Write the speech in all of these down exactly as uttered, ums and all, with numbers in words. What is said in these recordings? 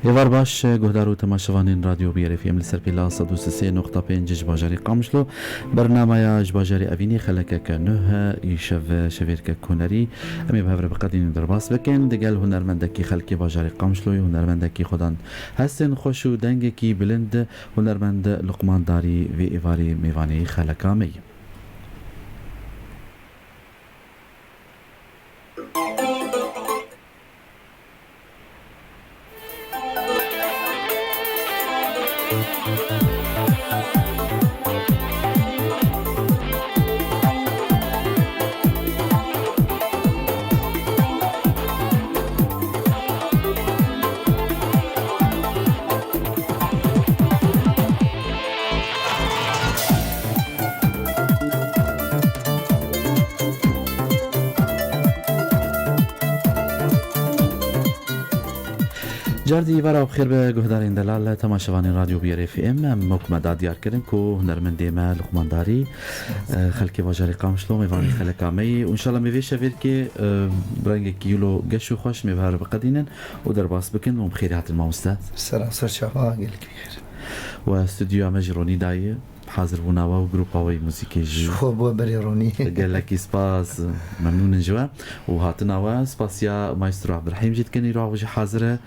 Êvar baş, guhdar û temaşevanên Radyo B R F M li ser pêla sed û sê nokta pênc ji bajarê Qamişlo. Bernameya ji bajarê Evînê xelekeke nuh, îşev şevêrkek hunerî. Em ê bi hev re biqedînin, derbas bikin. Digel hunermendekî xelkê bajarê Qamişloyê, hunermendekî xwedan hestên xweş û dengekî bilind, hunermend Luqman Darî vê êvarê mêvanê xeleka me ye. Cardî vera bi xêr be guhdarên delal, temaşevanên Radyo B R F M. Em wek me da diyar kirin ku hunermendê me Luqman Darî, e, xelkê bajarê Qamişlo, mêvanê xeleka me yî. Û înşallah me vê şevêrkê, e, bi rengekî wilo geş û xweş me bi hev re biqedînin û derbas bikin. Û bi xêrî hatin mamoste. Selam, ser çava, gelek bi xêr. We stûdyoya me jî ronî dayî. Hazir bûna we û grupa we yê muzîkê jî. Ji xwe bo berê ronî. Gelekî spas, memnûn in ji we. Û hatina we, spasiya Maestro Abdurrahîm jî dikin, îro ew jî hazir e.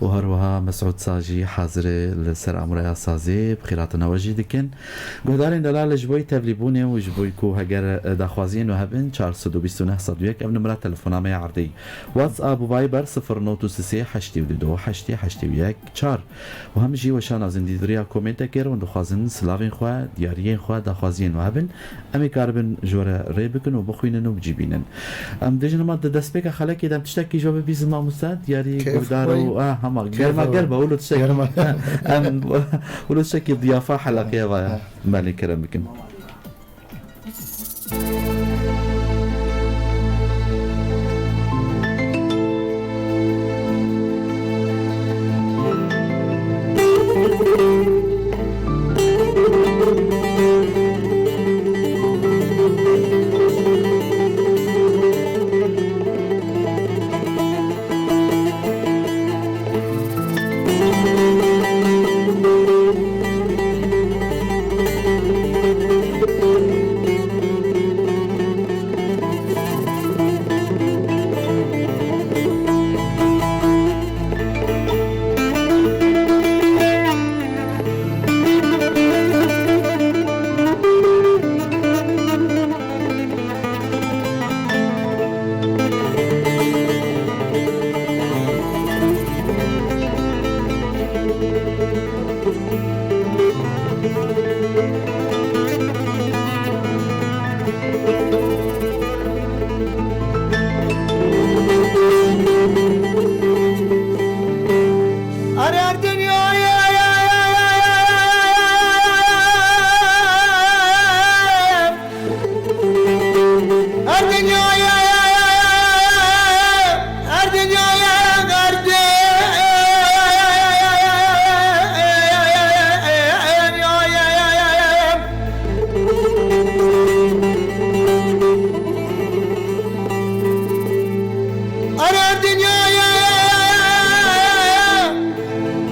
Û her wiha Mesûd Sa jî hazir e li ser amreya sazê, bi xêr hatina we jî dikin. Guhdarên delal, ji bo tevlîbûnê û ji bo ku heger, e, daxwaziyên we hebin, çar sed û bîst û neh sed û yek, ev nimera telefona me ya erdê. WhatsApp û Viber sifir not sê sê heştê du du heştê heştê yek çar. Û hem jî weşana zindî di riya komentekê re hûn dixwazin silavên xwe, diyariyên xwe, daxwaziyên we hebin, em ê karibin ji we re rê bikin û bixwînin û bicîbînin. Em dibêjin hema di destpêka xelekê de em tiştekî ji we bibîzin mamoste, diyarî guhdar û, ah, hema germa germa wilo tiştekî, em wilo tiştekî diyafa heleqeya ve ye. Belê, kerem bikin. Her dinyaya,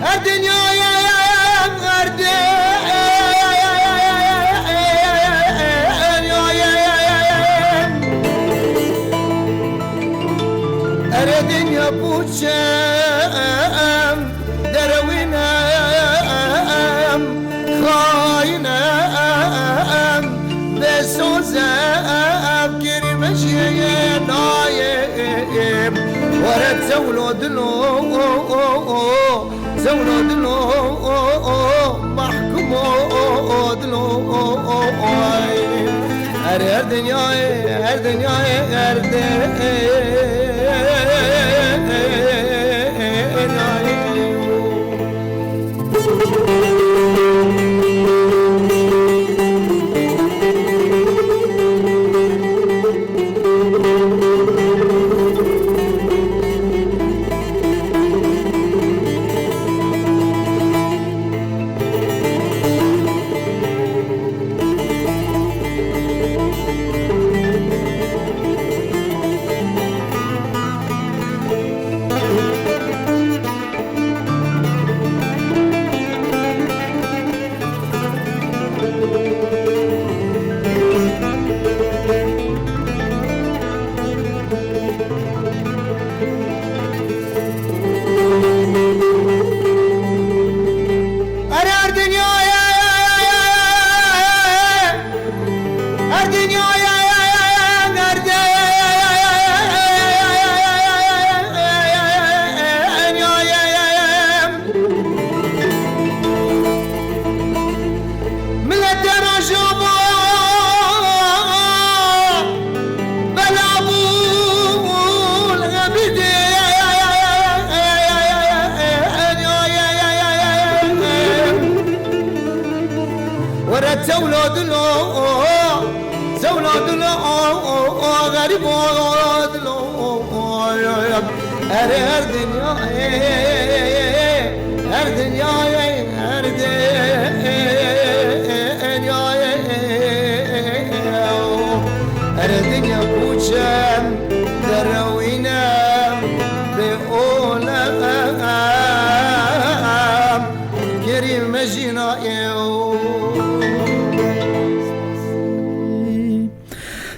her dinyaya, her dinyaya, her dinyaya, her dinya puçem, derewînem, xayinem, bê soz ev kirmejiyê nayê. Were zewlo dilo, zewlo dilo, mahkumo dilo. Her, her dinyayê, her dinyayê, her dinyayê. Zewla dilo, zewla dilo, xerîbo dilo. Her, her dinya, her dinya, her dinya, her dinya kuçem derewînem bê olem. Kerîm me jîna ew.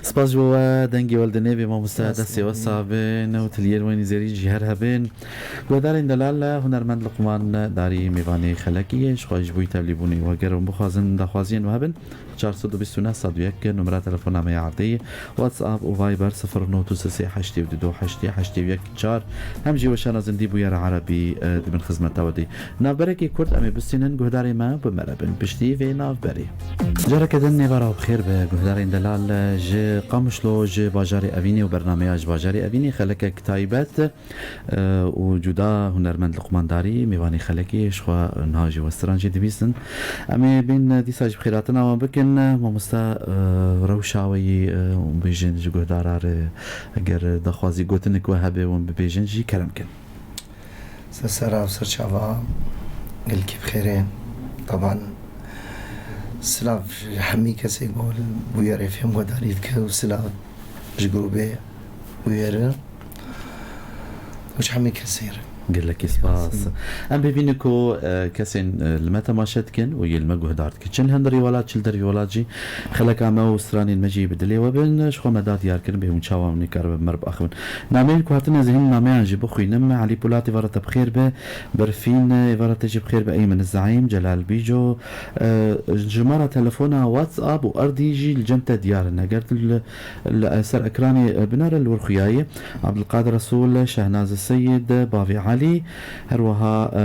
Spas ji bo we, dengê we li dinê bê, mamoste, destê we sax bin û tiliyên we nîzerîn jî her hebin. Guhdarên delal, hunermend Luqman Darî mêvanê Xelekî ye, ji xwe ji bo tevlîbûnê we ger hûn bixwazin daxwaziyên we hebin, çar sed û bîst û neh sed û yek numara telefona me ya erdê ye. WhatsApp û Viber sifir nod û sê sê heştê û du heştê heştê û yek çar. Hem jî weşana zindî bûyera erebî, e, di bin xizmeta we de. Navberekî kurt em ê bistînin, guhdarê me bi me re bin. Piştî vê navberê. Careke din nêvara bi xêr be, guhdarên delal, e, ji Qamişlo, ji bajarê Evînê û bernameya ji bajarê Evînê xelekek taybet. Û cuda hunermend Luqman Darî, mêvanê Xelekê, ji xwe niha jî we stran jî dibîstin. Em ê bên dîsa ji xêratina wan bikin. Mamosta, e, rewşa we yî, e, bêjin ji guhdara re, eger daxwazî gotinik we hebe, wan bibêjin jî kerem kin. Ser sera û ser çava gelkî bi xêrê. Taban silav ji hemî kesê ku li bûyerê fêm guhdarî dike û silav ji grûbê bûyerê. Û ji hemî kesê re. Gelekî spas. Em bibînin ku, e, kesên, e, li me temaşe dikin û yê li me guhdar dikin. Çi li hundirî welat, çi li dervî welat jî xeleka me û stranên me jî bi dilê we bin. Ji xwe me da diyar kirin bê hûn çawa hûn ê karibin bi me re biaxivin. Nameyên ku hatine zihîn nameyan jî bixwînim. Elî Polat êvara te bi xêr be. Berfîn êvara te jî bi xêr be. Eymen Zeîm, Celal Bîco. E, jimara telefona WhatsApp û erdî jî li cem te diyar in. Eger tu li Li ser ekranê, e, binere li wir xuya ye. Abdulkadir Resul, Şehnaz Seyid, Bavê Elî, her wiha, e,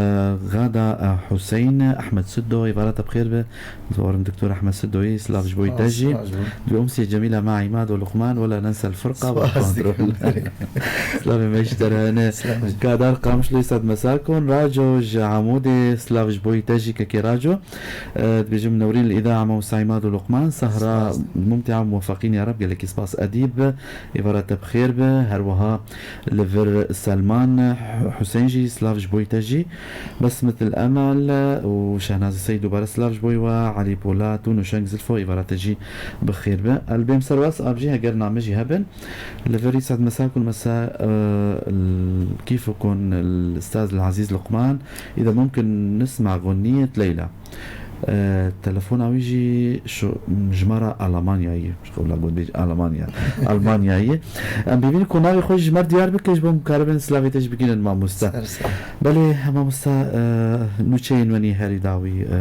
Gada, e, Huseyîn, Ehmed Siddo, êvara te bi xêr be. Zorim Doktor Ehmed Siddoyî, silav ji bo te jî. Spas, spas ji bo. Bi Umsiyê Cemîla ma Îmad û Luqman, wela nense l-firqa wal kontrol. Spas, Doktor. Silavê me ji te re hene. Silav ji Kadar Qamişloyî, Sad Mesakon, Raco ji Amûdê, silav ji bo te jî kekê Raco. E, dibêjim Newrîn li îda Ema û Saîmad û Luqman, Sehra Mumtia, muwefeqîn ya Reb, gelekî spas Edîb, êvara te bi xêr be, her wiha li vir Selman, Husên jî, silav ji bo te jî, Besmet el Emel û Şehnaz Seyd dubare silav ji bo we, Elî Polat û Nûşeng Zilfo, êvara te jî bi xêr be. El bêm ser WhatsApp jî heger name jî hebin, li vir Îsad Mesakun mesa, e, l-, kîfukun l-, Ustaz Azîz Luqman, îda mumkin nisma guniyet Leyla. E, telefona wî jî şu, ji me re Alamanyayê, ji xwe wila got bêj Alamanya, Almanyayê. Em bibînin ku navê xwe ji me re diyar bike, ji bo em karibin silavê te jî bigihînin mamoste. Ser ser. Belê, mamoste, e, nûçeyên we nî herî dawî, e,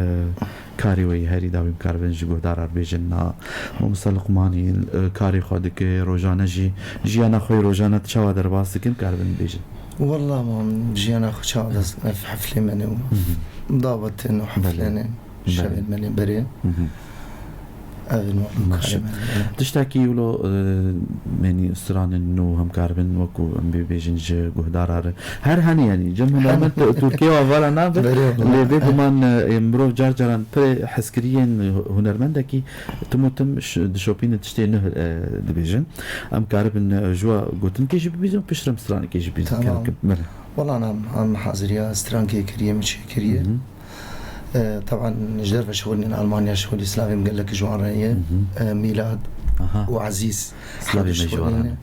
karê we yî herî dawî em karibin ji guhdara re bêjin na. Mamoste Luqmanî, e, karê xwe dike, rojane jî, jiyana xwe yî rojane tu çawa derbas dikin, karibin bêjin. Wallah mam, jiyana xwe çawa dest, ev heflê me ne û Mhm. dawetin û Belê. heflene. Belê. Şevên me lê berê. Mhm. Ev in wek Maşe. karê me. Tiştekî wilo, e, yanî stranên nû hem karibin wekû em bê bêjin ji guhdara re. Her hene yanî, cem hunermend Tirkiye û avala nabe. Belê, belê. Lê bê guman, e, mirov car caran pirê hezkiriyên hunermendekî tim û tim ş-, dişopîne tiştê nû, e, dibêjin. Em karibin, e, ji we gotinkê jî bibîzin, piştre em stranekê jî bîzin. Tamam. Kerem kin. Belê. Wala em, em haziriya strankê kiriye, min çê kiriye. Mhm. E, taban ji derve şixulînin Almanya şixulî silavê min gelek ji wan re ye. Mhm. E, Mîlad Aha. û Ezîz. Silavê me ji wan re. Şixulînin.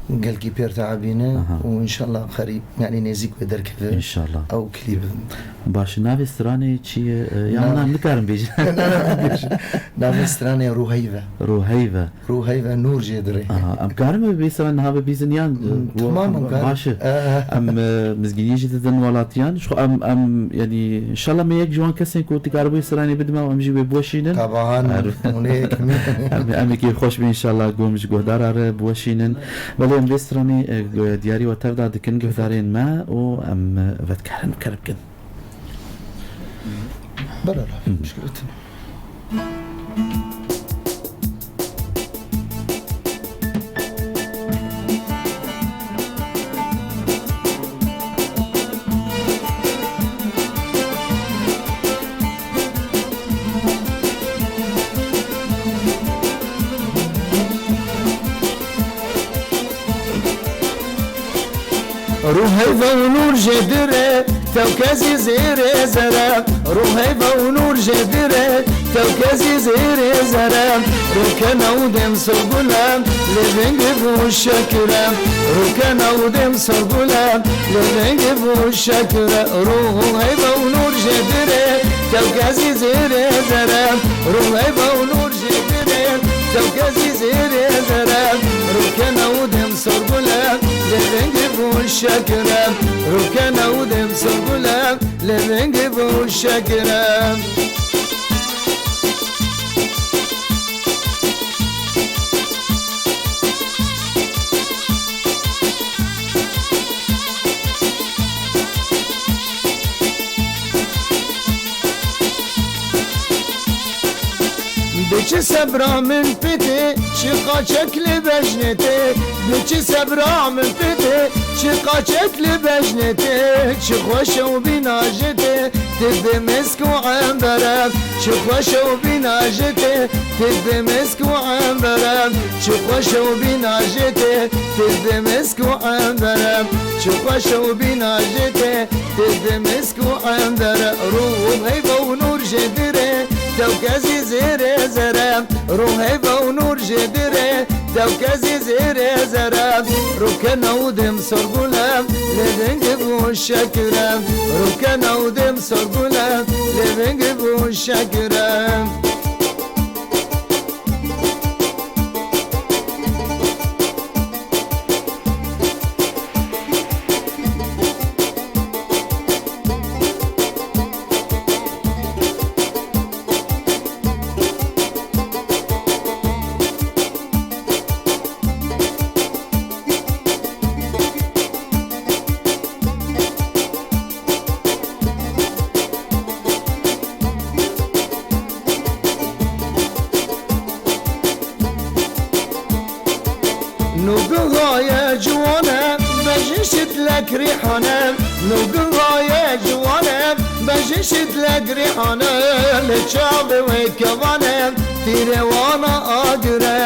Mhm. Gelkî pêr teabîne Aha. û înşallah xerîb, yanî nêzîk wê derkeve. Înşallah. Ew klîp. Baş, navê stranê çi ye? E, ya Na- min nikarim bêjim. Navê stranê Ruheyve. Ruheyve. Ruheyve nûr jê dirê. Aha, em karin bi bêsran niha bibîzin yan, Hmm, e, tamam, em em karin. Baş e. Eh. Em, e, mizgîniyê jî didin welatiyan. Şu em, em, yanî, înşallah me yek ji wan kesên ku tu karibûyî stranê bidime û em jî wê biweşînin. Taban, Er- hûn ê yekî min. Em, em ê kêfxweş bin înşallah ku em ji guhdara re biweşînin. Belê em vê stranê, e, gu-, diyarî we tev da dikin guhdarên me û em, e, vedikarin kerem kin. Bela, Hı hı. Muşkil tune. Ruheyva û nûr jê dire, tewkezî zêrê zere. Ruheyva û nûr jê dire, tewkezî zêrê zere. Rûkena û dem sorgule, lê vengê bû şekire. Rûkena û dem sorgule, lê vengê bû şekire. Ruheyva û nûr jê dire, tewkezî zêrê zere. Ruheyva û nûr jê dire, tewkezî zêrê zere. Rûkena û dem sorgule, lê vengê bû şekire. Rûkena û dem sorgule, lê vengê bû şekire. Biçi sebra min pê tê, çi qaçek lê bejnê tê. Biçi sebra min pê tê, çi qaçek lê bejnê tê. Çi xweş e û bîna jê tê, tê dê mesk û embere. Çi xweş e û bîna jê tê, tê dê mesk û embere. Çi xweş e û bîna jê tê, tê dê mesk û embere. Çi xweş e û bîna jê tê, tê dê mesk û embere. Ruh heyva û nûr jê dire, tewkezî zêrê zere. Ruh heyva û nûr jê dire, tewkezî zêrê zere. Rûkena û dem sorgule, lê vengê bû şekire. Rûkena û dem sorgule, lê vengê bû şekire. Nûgin gaye ciwane, bejin şitlek rîhane. Nûgin gaye ciwane, bejin şitlek rîhane. Lê çavê wê kevane, tîrê wana agire.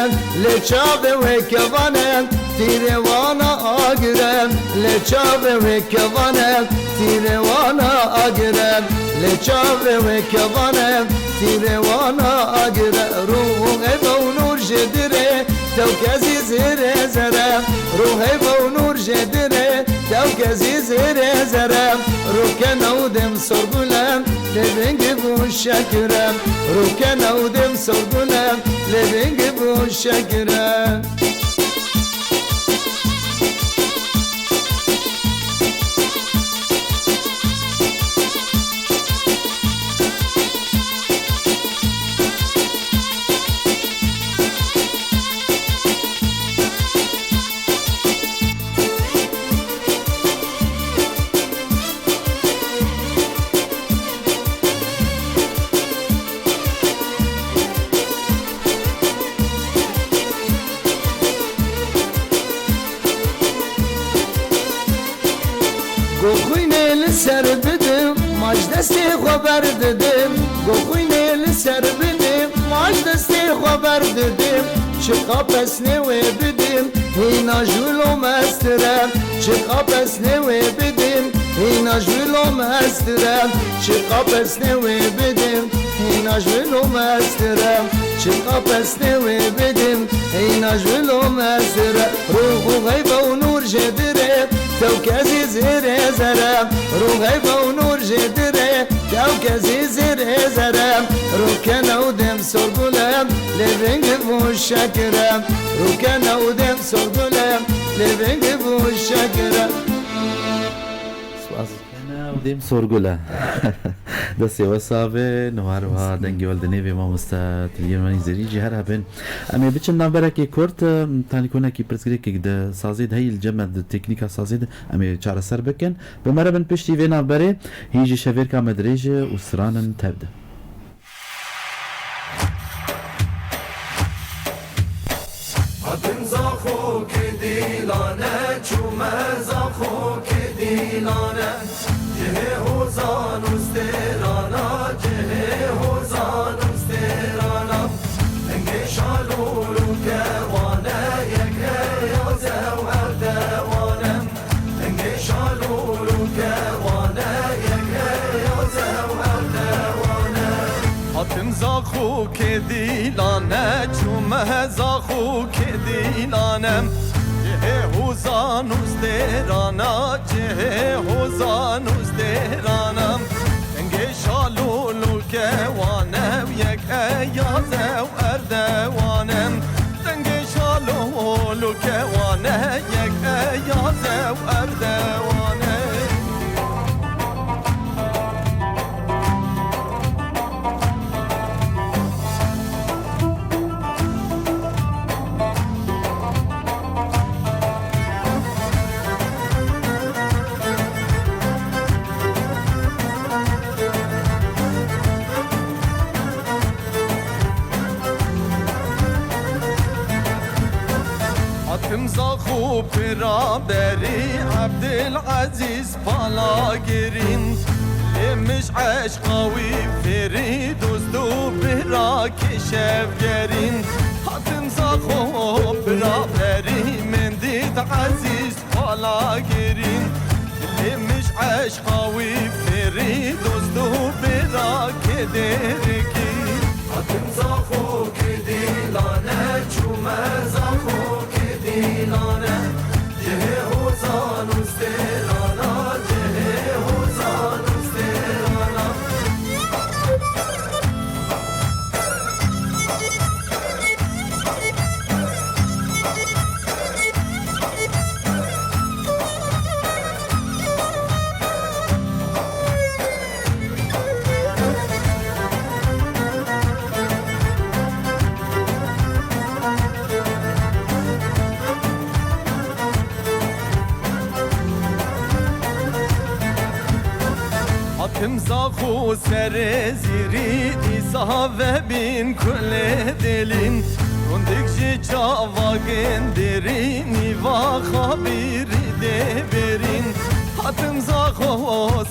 Lê çavê wê kevane, tîrê wana agire. Lê çavê wê kevane, tîrê wana agire. Lê çavê wê kevane, tîrê wana agire. Ruh heyva û nûr jê dire, tewkezî zêrê zere. Ruh heyva û nûr jê dire, tewkezî zêrê zere. Rûkena û dem sorgule, lê vengê bû şekire. Rûkena û dem sorgule, lê vengê bû şekire. Go xwînê li ser bidim, ma ji destê xwe berdidim. Go xwînê li ser bidim, ma ji destê xwe berdidim. Çiqa pesnê wê bidim, hîna ji wilo mestir e. Çiqa pesnê wê bidim, hîna ji wilo mestir e. Çiqa pesnê wê bidim, hîna ji wilo mestir e. Çiqa pesnê wê bidim, hîna ji wilo mestir e. Ruh û heyva û nûr jê dire, tewkezî zêrê zere. Ruh heyva û nûr jê dire, tewkezî zêrê zere. Rûkena û dem sorgule, lê vengê bû şekire. Rûkena û dem sorgule, lê vengê bû şekire. Spas. Rûkena û dem sorgule. Destê we sax be, niha her wiha dengê we li dinê bê mamoste Tilgên Wenî Zerî jî her hebin. Em ê biçin navberekê kurt, em, tenê konekî pirsgirêkek di sazê de heyî li cem me di teknîka sazê de em ê çareser bikin. Bi me re bin piştî vê navberê, hîn jî şevêrka me dirêj e û stranin tev de. Hatim Zaxo Kidîlane, çûme Zaxo Kidîlane. Cihê hozan û stêrana, cihê hozan û stêrana. Hingê şalûr û kewane, yek heya zew ev dewane. Hingê şalûr Hatim Zaxokê Dîlane, çûme Zaxokê Dîlane. Cihê hozan û stêrana, cihê hozan û stêrana. Dengê şalolo kewane, yek eyaze û erdewane. Dengê şalolo kewane, yek eyaze û erdewane. Hatim Zaxo pira berî Ebdilezîz Palagirîn. Lê mij eşqa wî fêrî dost û bira kêşevgerîn. Hatim Zaxo pira berî mendît Ezîz Palagirîn. Lê mij eşqa wî fêrî dost û bira kêderikî. Hatim Zaxokê Dîlane, çûme Zaxokê Dîlane. Cihê hozan û stêrana, cihê hozan û stêrana. Hatim Zaxo serê zîrî dîsa vebîn kulê dilîn. Rondik ji çavagên derî nîva xabîrî dê berîn. Hatim Zaxo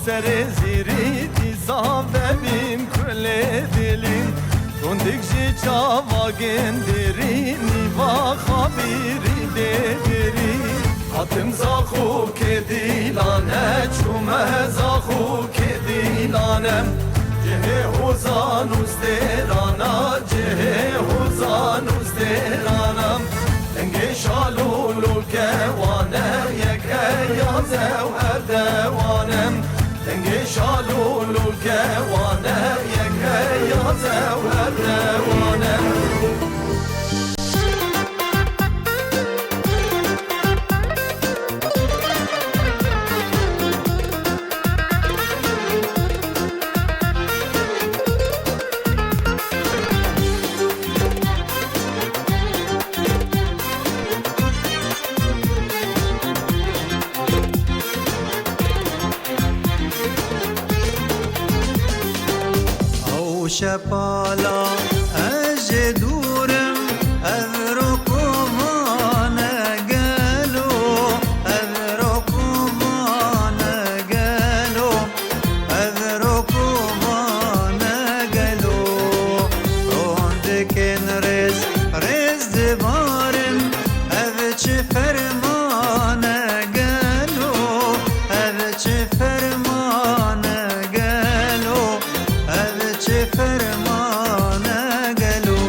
serê zîrî dîsa vebîn kulê dilîn. Rondik ji çavagên derî nîva xabîrî dê berî. Hatim Zaxokê Dîlane, çûme Zaxokê Dîlane. Cihê hozan û stêrana, cihê hozan û stêrana. Dengê şalolo kewane, yek eyaze û erdewane. Dengê şalolo kewane, yek eyaze û erdewane. Ew şepala ez jê dûr im, ev rokovan e gelo, ev rokovan e gelo, ev rokovan e gelo. Rondikên rêz, rêz dibarin, ev çi ferman e gelo, ev çi ferman e gelo, ev çi ferman e gelo.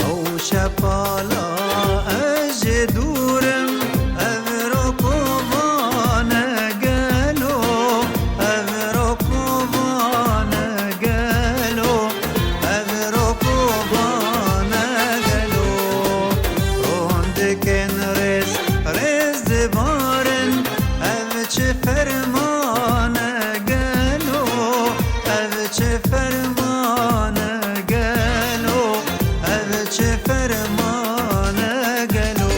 Ew şepala ez jê dûr im, ev rokovan e gelo, ev rokovan e gelo, ev rokovan e gelo. Rondikên rêz, rêz dibarin, ev çi ferman e gelo, ev çi ferman e gelo, ev çi ferman e gelo.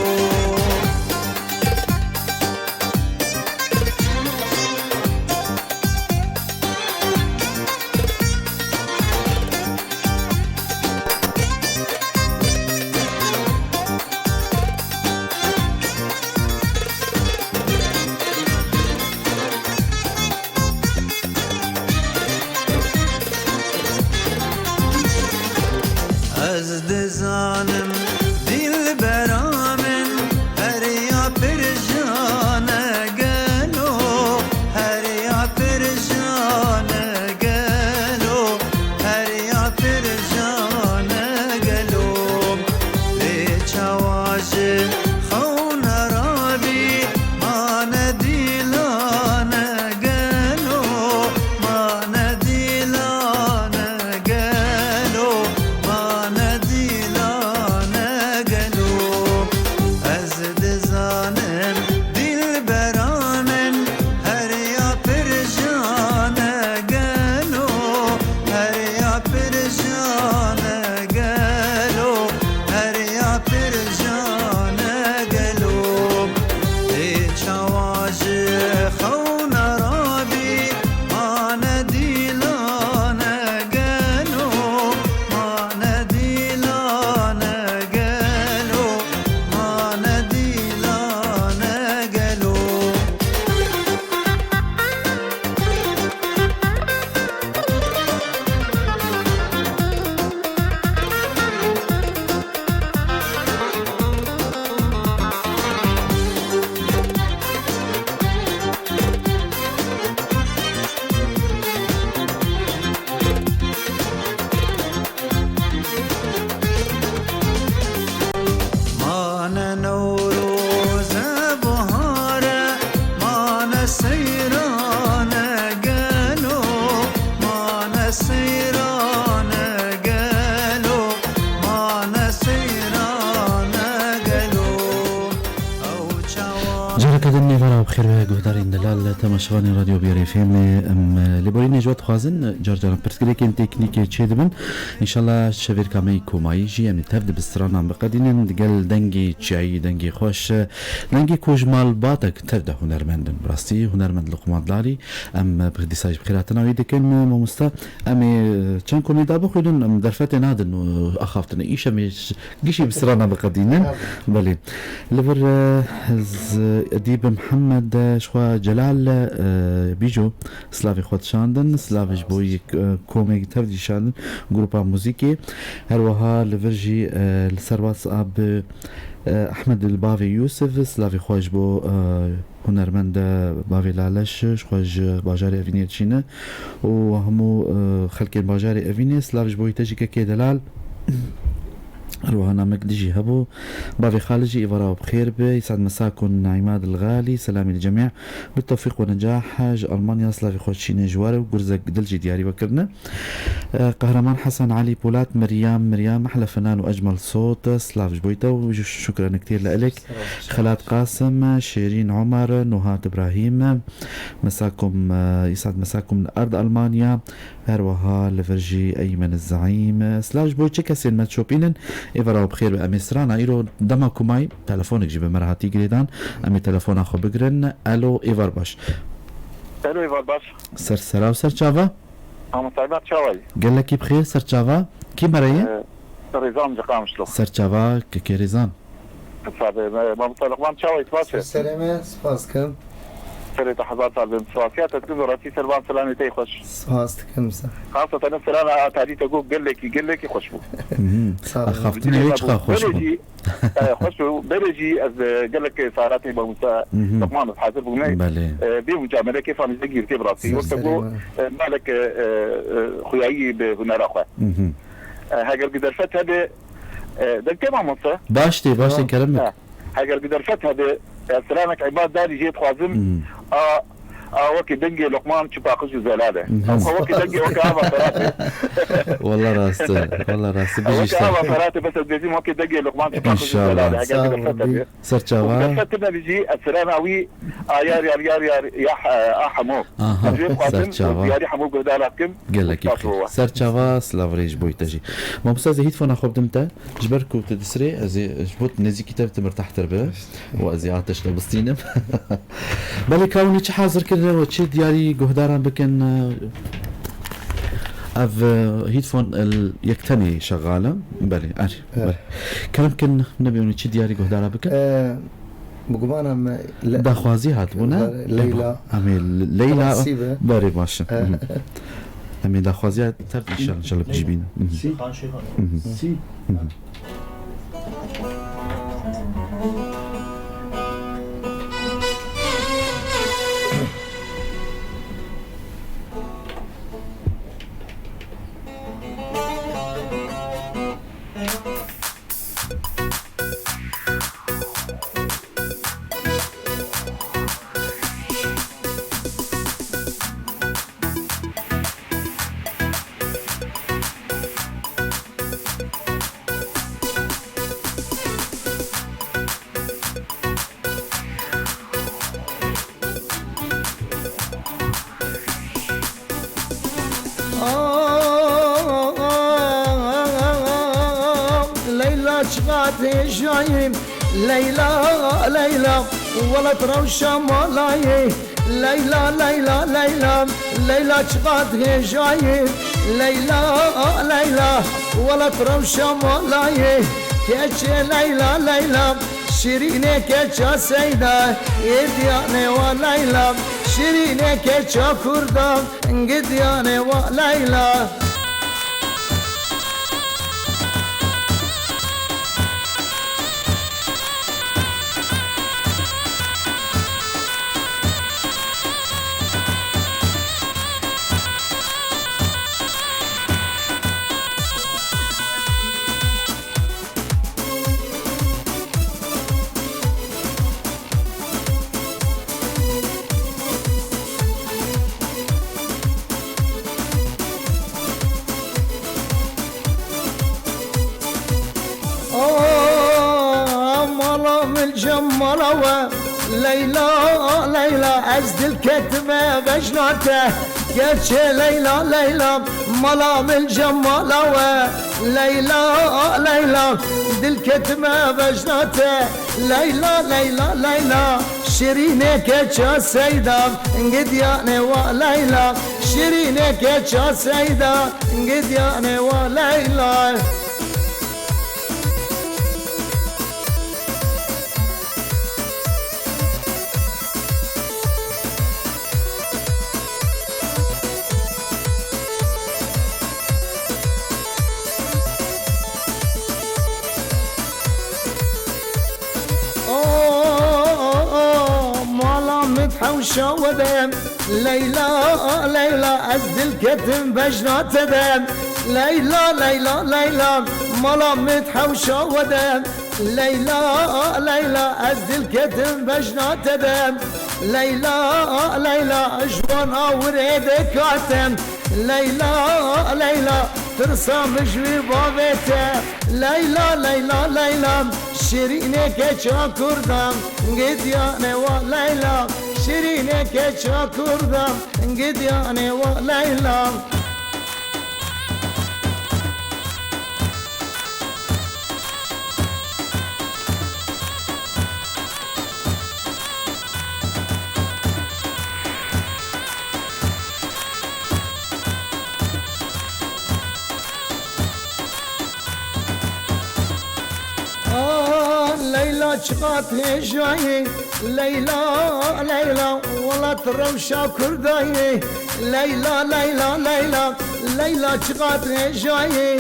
Ez dizanim dilbera min, her ya pir jan e gelo, her ya pir jan e gelo, her ya Xêr be guhdarên delal, temaşevanên Radyo Biyarê F M'ê, em, e, lêborînê ji we dixwazin, car caran pirsgirêkên teknîkê çêdibin. Înşallah şevêrka me yî komayî jî em ê tev di bi stranan biqedînin, digel dengê çiyayî, dengê xweş, e, dengê ku ji malbatek tev de hunermend in. Bi rastî hunermend Luqman Dilalî, em, e, bi dîsa jî bi xêrhatina wî dikin, e, mamoste. Em ê, e, çend komê da bixwînin, em derfetê nadin û axaftinê. Îş em ê ş-, Gişî bi strana biqedînin. Belê. Li vir, e, z-, Edîb Mihemed, e, ji xwe Celal, e, Bîjo, slavê xwe dişandin, slavê ji bo yek, e, komê tev dişandin, grupa muzîkê. Her wiha li vir jî, e, li ser WhatsApp, e, Ehmed li bavê Yûsif, slavê xwe ji bo, e, hunermend bavê Laleş, ji xwe ji bajarê Evînê dişîne û hemû, e, xelkên bajarê Evînê, silav ji bo te jî kekê delal. Her wiha namek dijî hebû. Bavê Xalid jî êvara bi xêr be. Îsad Mesakun, Naîma Dilxalî, selamî li cemî. Bi tewfîq û necah ji Almanya silavê xwe dişîne ji we re û Gurzek Dil jî diyarî we kirine. Qehreman Hesen, Elî Polat, Meryem, Meryem, ehle fenan û ecmel sot, silav ji bo te û şukran ktir li elek. Xelat Qasim, Şêrîn Omer, Nuhat Îbrahîm, Mesakum, Îsad Mesakum li erd Almanya, her wiha li vir jî Eymen Zeîm. Silav ji bo çi kesên me dişopînin, êvara we bi xêr be. Em ê strana îro dema ku mayî telefonek jî bi me re hatî girêdan. Em ê telefona xwe bigirin. Elo, êvar baş. Elo, êvar baş. Ser sera û ser çava. Mamosta Elmar, çawa yî? Gelekî bi xêr, ser çava. Kî me re ye? Ee, Rêzan ji Qamişlo. Ser çava, kekê Rêzan. Sade, me-, Mamosta Luqman, çawa yî, spas e? Serê me, spas dikim. Serê te hezar sal bin, spasiya te dikim, rastî ser van selamê te yê xweş. Spas dikim, sağ. Xaseten selama a tarî te got gelekî, gelekî xweş bû. Mhm. Sağ ol. Axaftinê wê çiqa xweş bû. Belê jî, e, xweş û belê jî ez, e, gelek salatê mamoste Mhm. Luqman ez hazir bûme. Belê. E, bê mucamele kêfa min jî girtê bi rastî. Wek te got, e, malek, e, e, e, xuyayî bi hunera xwe. Mhm. E, heger ku derfet hebe, e, dengê mamoste. Baş tê, baş tê, Tamam. kerem bik. E, heger ku derfet hebe, e, stranek Îbad Darî jê dixwazim. Mhm. A, a wekî dengê Luqman çi paqij û zelal e. Mhm. Ew xwe wekî dengê wekî ava Feratê. Walla rast e, walla rast e, Ew bijî wekî ava Feratê, bes ez dêzîm wekî dengê Luqman çi paqij û zelal e. Înşallah. Heger ku derfet hebe. Ser çava. Û bi derfet tune jî ez strana wî a yar yar yar yar ya, e, a hemû. Aha, Ez wê dixwazim ser çava. û diyarî hemû guhdara bikim. Gelekî Spas bixêr. bo we. Ser çava, silav rêj boy te jî. Mamoste, ez ê hîtfona xwe bidim te. Ji ber ku tu disirê, ez ê ji bo nêzîkî te bitim mirtahtir be. Û ez ê ateş te bistînim. Belê, ka hûn ê çi hazir kirine we, çi diyarî guhdaran bikin, e, ev, e, hîtfon el yektemî şexal e. Belê, erê. Evet. Belê. Kerem kin, nebê hûn ê çi diyarî guhdara bikin? Ee, bi gumana me le-, Daxwazî hatibû, ne? Leyla. Em ê Le-, Leyla. Tamam, sî be. Berê baş e. Ee. Mhm. Em ê daxwaziya tev înşallah, înşallah pişt bîne. Mhm. Sî. Mhm. Sî. Mhm. Leyla çiqas hêjayî, Leyla, Leyla, welat rewşa malayê. Leyla, Leyla, Leyla, Leyla çiqas hêjayî. Leyla, Leyla, welat rewşa malayê. Keçê Leyla, Leyla, şirînê keça Seyda, ê diyanê wa Leyla, şirînê keça Kurda, ngi diyanê wa Leyla. Aa, mala min cem mala we, Leyla, Leyla, ez dil ketime vejna te. Gerçê Leyla, Leyla, mala min cemala we. Leyla, Leyla, dil ketime vejna te. Leyla, Leyla, Leyla, şirînê keça Seyda, gidyane wa Leyla. Şirînê keça Seyda, gidyane wa Leyla. O, o, o, mala min hewşa we de. Leyla, Leyla, ez dil ketim bejna te de. Leyla, Leyla, Leyla, mala min hewşa we de. Leyla, Leyla, ez dil ketim bejna te de. Leyla, Leyla, ji wan awirê de katim. Leyla, Leyla, tirsa min ji wî bavê te. Leyla, Leyla, Leyla, şirînê keça Kurdan, gidyane wa Leyla. Şirînê keça Kurdan, gidyane wa Leyla. Ah, Leyla çiqat hêjayê. Leyla, Leyla, welat rewşa Kurdayê. Leyla, Leyla, Leyla, Leyla çiqat hêjayê.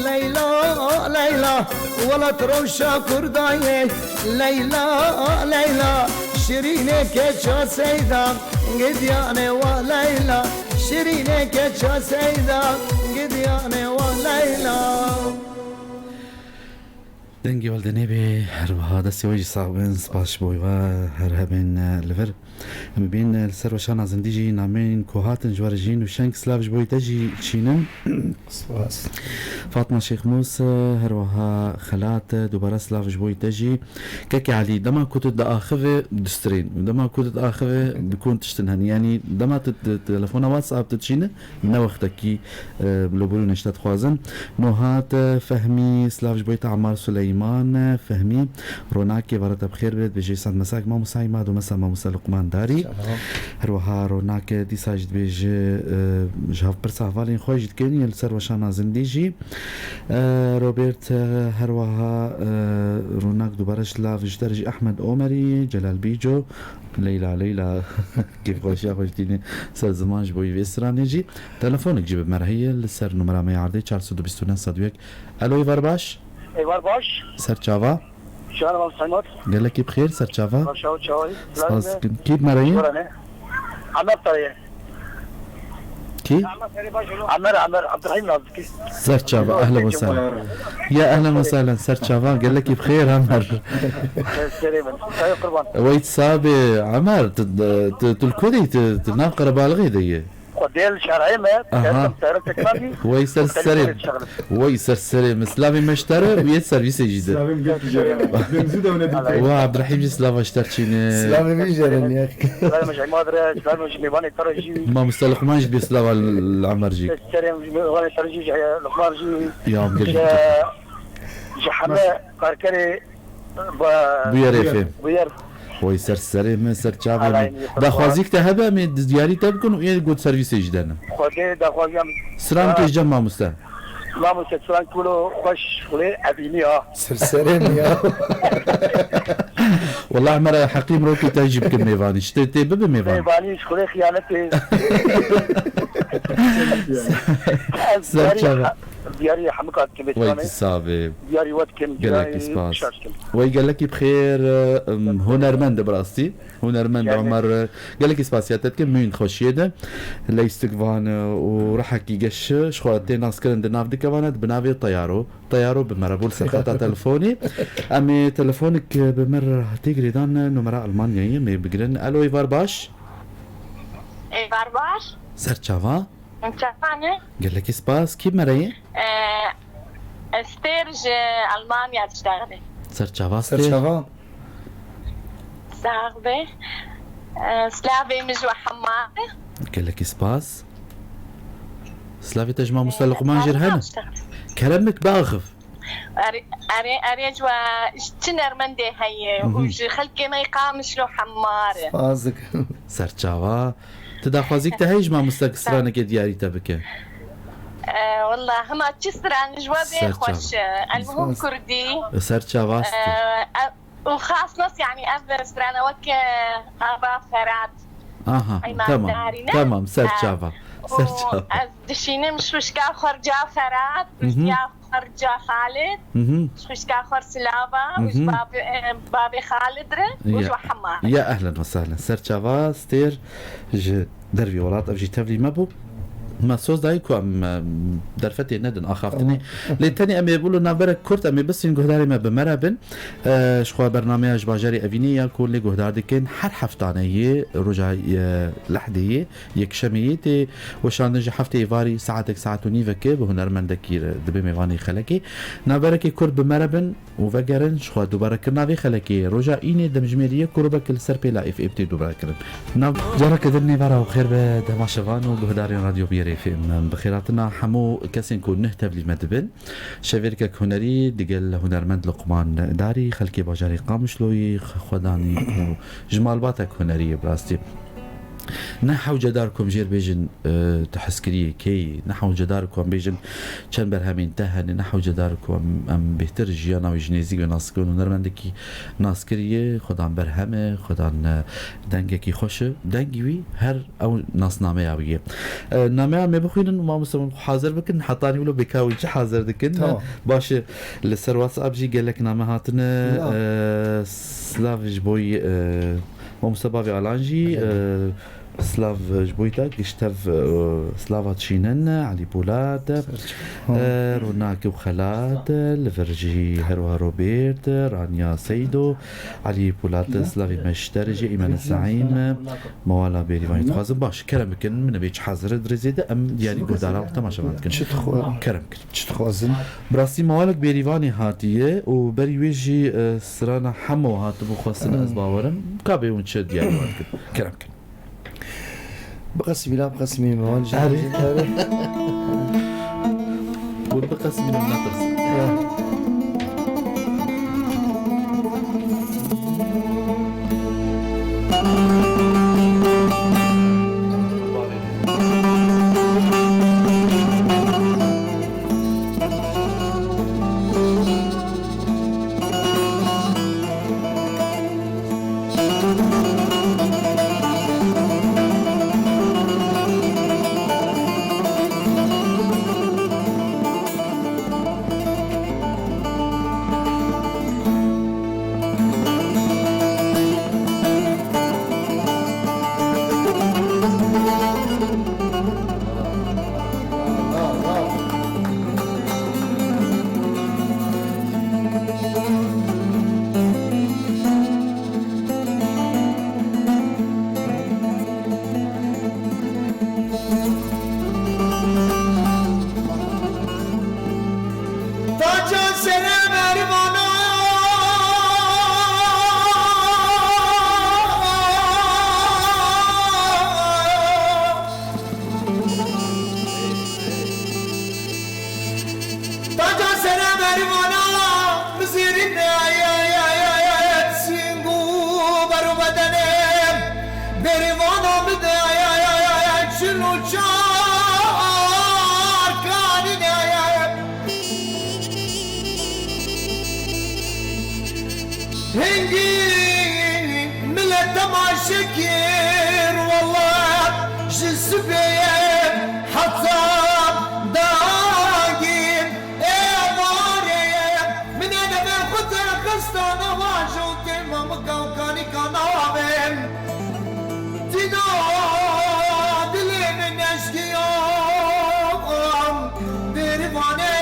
Leyla, Leyla, welat rewşa Kurdayê. Leyla, Leyla, şirînê keça Seyda, gidyane wa Leyla. Şirînê keça Seyda, gidyane wa Leyla. Dengê we li dinê bê, her wiha destê we jî sax bin, spas ji bo we, her hebin, e, li vir. Em bên, e, li ser weşana zindî jî nameyên ku hatin ji we re jîn û şeng silav ji bo te jî çînin. Spas. Fatma Şêxmûs, e, her wiha Xelat, e, dubare silav ji bo te jî. Kekê Elî, dema ku tu diaxive, dustirên, dema ku tu diaxive, bi kon tiştin hene. Yanî dema tu, tu telefona WhatsApp tu dişîne, ne wextekî, e, lobûrû neşte dixwazin. Nohat, e, Fehmî, silav ji bo te Ammar Suleyman, e, Fehmî, Ronakê, vara te bi xêr be, dibêje Sed Mesak, Mamosa Îmad û Mesa Mamosa Luqman Darî. Selav. Her wiha Ronakê dîsa jî dibêje, e, ji hev pirsa hevalên xwe jî dikin, yên li ser weşana zindî jî. E, Robert, e, her wiha, e, Ronak dubare silav ji te re jî Ehmed Omerî, Celal Bîco, Leyla, Leyla, kêfxweşiya xwe ji tînê ser ziman ji bo wî vê stranê jî. Telefonek jî bi me re heye li ser numera me ya erdê çar sed û bîst û neh sed û yek. Alo, êvar baş? Êvar baş. Ser çava? Şahar Mam Saymat. Gelekî bi xêr, ser çava? Baş çawa çawayî? Spas dikim. Kî bi me re ye? Şora ne? Ahmet Taye. Kî? Amer, Amer, Abdurrahim Naziki. Ser çava, ehlen we sehlen. Ya ehlen we sehlen, ser çava, gelekî bi xêr, Amer. Serê min. Sayı kurban. Wey sabê, Amer, tu, tu, tu li ku de yî, tu, tu nav qerebalixê de yî? Xwedê li şerayê me, Aha. Serê tekmamî. Wey ser serê. Wey ser serê min. Silavê me ji te re û yê servîsê jî de. Silavê min gelkî jere. Demzû de wene dî. Wa Abdurrahîm jî silava ji te re çîne. Silavê min jere niye. Silavê min ji Îmad re, silavê min ji mêvanê te re jî. Mamoste Luqman jî dibê silava li Emer jî. Serê min ji mêvanê te re jî, ji Luqman jî. Ya, em gelkî. Ji, ji heme karkerê Bûyer êfê. Bûyer. Oy ser serê min, ser çavê min. Alayım, Daxwazîk te hebe, em ê diyarî te bikin û ê got servîsê jî denin. Xwedê daxwaziya min. Strank ji cem mamoste. Mamoste strank kulo xweş xulê evînî ha. Ser serê min ya. Wallah me re heqî mirokê te jî bikin mêvanî. Ji tê tê bibe mêvan. Mêvanî ji xulê xiyanetê. Ser çavê. Diyarî hemû kat dikim. Wey ti savê. Diyarî we dikim. Gelekî spas. Wey gelekî bi xêr, em, hunermend e bi rastî. Hunermend Omer, e, gelekî spasiya te dikim, mîn xweşiyê de. Leystik van, e, û rehekî geş, e, ji xwe tê naskirin di nav dikevan e, bi navê Teyaro. Teyaro bi me re bû li ser xeta telefonî. Em ê telefonik, e, bi me re hatî girêdan, e, numera Almanyayê em ê bigirin. Alo, êvar baş. Êvar baş. Ser çava? Çavan e? Gelekî spas. Kî me re ye? Ee, Estêr ji Almanya diştexile. Ser çava Ser Estêr? Çava? Sax be. E, slavê min ji we hemar e. Gelekî spas. Slavê te ji mamoste Luqman jî hene. Kerem bik biaxiv. Erê, erê, erê ji we ji çi nermendê heye û Mhm. ji xelkê me yê Qamişlo hemar e. Spas dikim. Serçawa. Tu daxwazîk te heye ji mamoste stranekê diyarî te bike? E, wela hema çi stran ji we bê Serçawa. xweş e. Elmuhim Spas. Kurdî. Serçawa stî. E, e, û xas nas, yanî ev strana weke Ava Ferat. Aha, Eyman tamam. Darîne. Tamam, serçava. E, û Serçava. Ez dişînim ji xwişka xwe rica Ferat, Mhm. rica xwe rica Xalid, Mhm. ji xwişka xwe silava û ji Mhm. bavê, e, bavê Xalid re û ji Ya. we hema. Ya ehlen ve sehlen. Serçava, stêr ji dervî welat, ev jî tevlî me bû. Me soz dayî ku em, em, derfetê nedin axaftinê. Tamam. Lê tenê em ê bûlo navberek kurt, em ê bisîn guhdarê me bi me re bin. E, ji xwe bernameya ji bajarê Evînê ya ku lê guhdar dikin, her heftaneyê roja, e, lehdeyê, yekşemeyê tê weşandin ji heftê êvarî saetek, saet û nîveke bi hunermendekî re dibe mêvanê xelekê. Navberekê kurt bi me re bin. û vegerin, ji xwe dubarekirina vê xelekê roja înê demjimêrî yek û rubek li ser pêla F M tê dubarekirin. Nav careke din nêvera û xêr be temaşevan û guhdarên Radyo Biyerê F M. Bi xêrhatina hemû kesên ku neh tevlî me dibin. Şevêrkek hunerî digel hunermend Luqman Darî, xelkê bajarê Qamişloyê, xwedanî û ji malbatek hunerî ye bi rastî. Ne hewce dar ku em jêr bêjin, e, tu hezkiriyê kê yî, ne hewce dar ku em bêjin çend berhemên te hene, ne hewce dar ku em, em bêhtir jiyana wî ji nêzîk ve nas bikin. Hunermendekî naskirî ye, xwedan berhem e, xwedan, e, dengekî xweş e. Dengî wî her ew nasnameya wî ye. E, nameya me bixwînin û mamoste min xwe hazir bikin, hetanî wilo bêka wî çi hazir dikin. Tamam. Baş e, li ser WhatsApp jî gelek name hatine. Ya. E, silav ji bo yî, e, Mamoste Bavê Alan jî, Belê. e, silav ji bo te, giştev, e, silava çînin, Elî Polat, Serçe. e, Ronak û Xelat, li vir jî her wiha Robert, Raniya Seydo, Elî Polat, silavê me ji te re jî, Îmane Seîm, Mewala Bêrîvanî dixwazim. Baş, kerem bikin, min ê bê çi hazir e, di rêzê de em diyarî guhdaran û temaşevan dikin. Çi dixwe-, Kerem bikin. Çi dixwazin? Bi rastî mewalek Bêrîvanê hatiye û berî wê jî, e, strana Hemo hatibû xwestin, ez bawerim. Ka bê hûn çi diyarî wan dikin? Kerem kin. Biqesimî, la biqesimî, mewan jî. Erê. Erê. Hûn biqesimînin, neqesimînin. Ya. Taca serê merivana. Taca serê merivana, mizirîn, sîng û ber û bedenê, berivana min, çil û çar kanîne. Hingî milet temaşe kir, wela ji sibê heta dagî êvarê. Min ê devê xwe te xistana, vaj û têma min kawkanî ka navê. Dîna dilê min eşkiya bêrîvanê.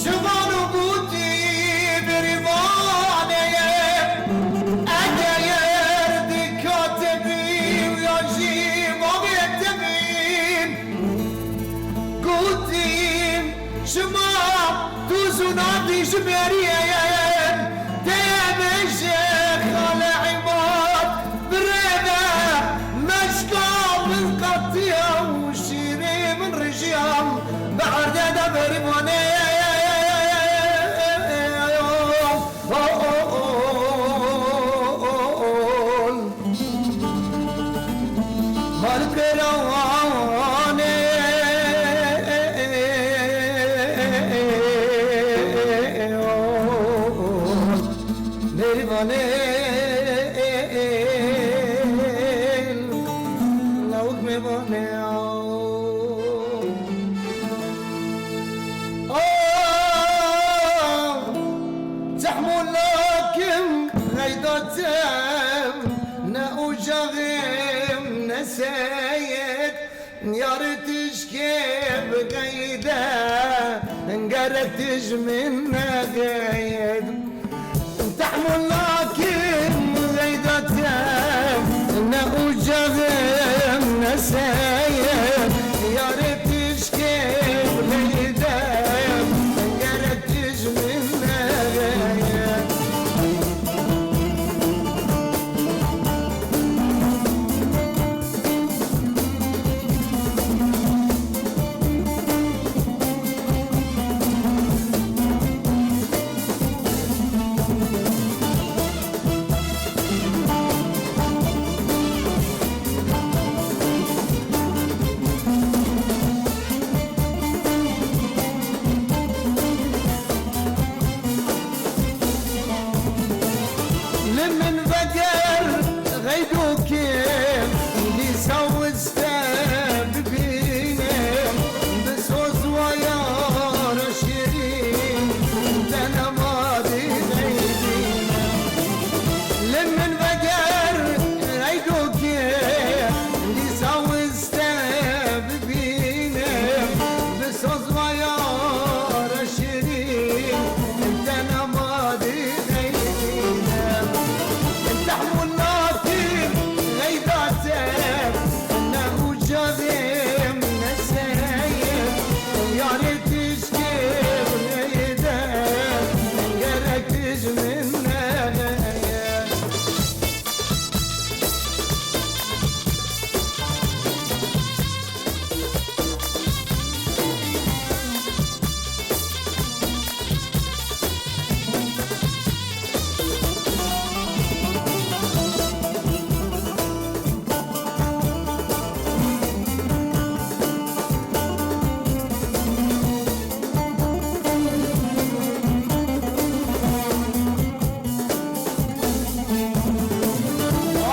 Şivan û gotî bêrîvanê ye, eger dika te bî û ya jî bavê te bî. Gotî, şima tu zûna dî ji bêrî ye, te bêje xale Îmad, birêve meşka min qetiya û şîrê min rijiya, bi erdê de bêrîvanê. Mal pêrawanê, mêrîvanê, lawik mêvanê. Ah, tehmûl nakim qeyda te, ne ocaxim, ne seyed, yar tişkê bi qeyde, gerek tij min nexeyed. Tehmûl nakim qeyda te, ne ocaxim, ne seyed, yar tişkê bi qeyde, gerek tij min nexeyed. Li min veger xeydokê, dîsa wis te bibînim, bi soz wa yara şirîn, te nema dî xeydînim. Li min veger xeydokê, dîsa wis te bibînim, bi soz wa yara şirîn, te nema dî xeydînim. Tehmûl nakim xeyda te, ne ocaxim, ne seyed, yarê tişkê bi qeyde, gerek tij min nexeyed.